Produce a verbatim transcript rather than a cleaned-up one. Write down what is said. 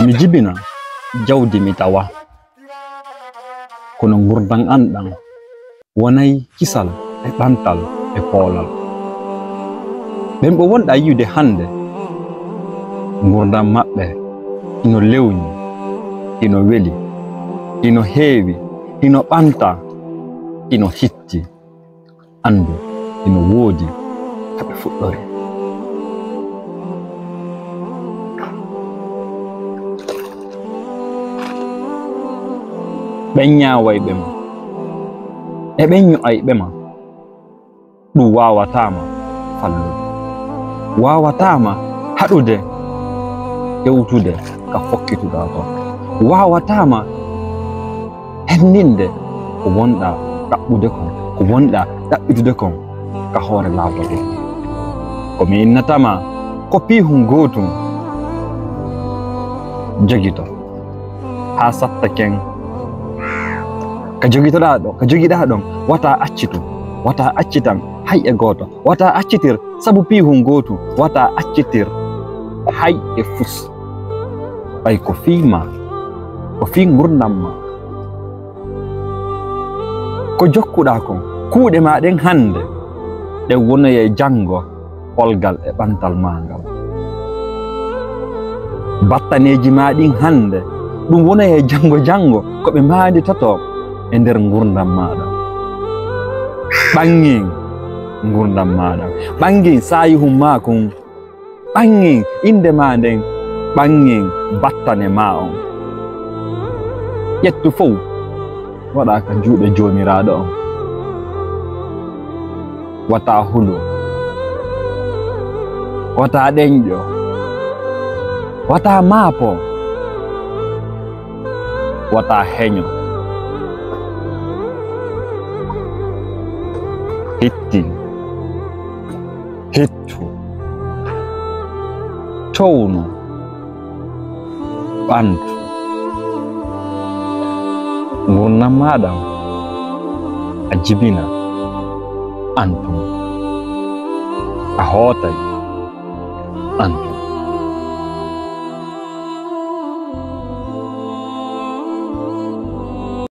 Mi jibina jawdi mi tawa, kono ngurndan an ɗan wonay kisal e ɓantal e poolal. Ɓen ɓe wonɗa yi'ude hande, ngurndan maɓɓe hino lewñi, hino weli, hino heewi, hino ɓanta, hino hitti. Anndu hino woodi ka ɓe fuɗɗori. Ɓen ñaawayɓe ma e ɓen ño'ayɓe ma, ɗun waawataa ma fallude, waawataa ma haɗude hewtude ka fokkituɗaa ton, waawataa ma henninde ko wonɗaa ɗaɓɓude kon, ko wonɗaa ɗaɓɓitude kon ka hoore laawol ngol. Ko mi innata ma, ko piihun gootun jogito, haa satta ken ka jogitoɗaa ɗon, ka jogiɗaa ɗon, wata accitu, wata accitan hay e gooto, wata accitir sabu piihun gootun, wata accitir hay e fus. Ɓay ko fii maa, ko fii ngurndan maa. Ko jokkuɗaa kon, kuuɗe maa ɗen hande, ɗen wonoyay janngo polgal e ɓantal maa ngal. Battaneeji maa ɗin hande, ɗun wonoyay janngo janngo ko ɓe maanditotoo e nder ngurndan maaɗa. Ɓanngin ngurndan maaɗa, ɓanngin saayihun maa kun. Ɓanngin innde maa nden, ɓanngin battane maa on. Ƴettu fow, waɗaa ka juuɗe Joomiraaɗo on. Wata hulu, wata ɗenƴo, wata maapo, wata heño. Hitti, hittu, townu, ɓantu. Ngurndan maaɗa a jibina, ɓantu. A hootay, ɓantu.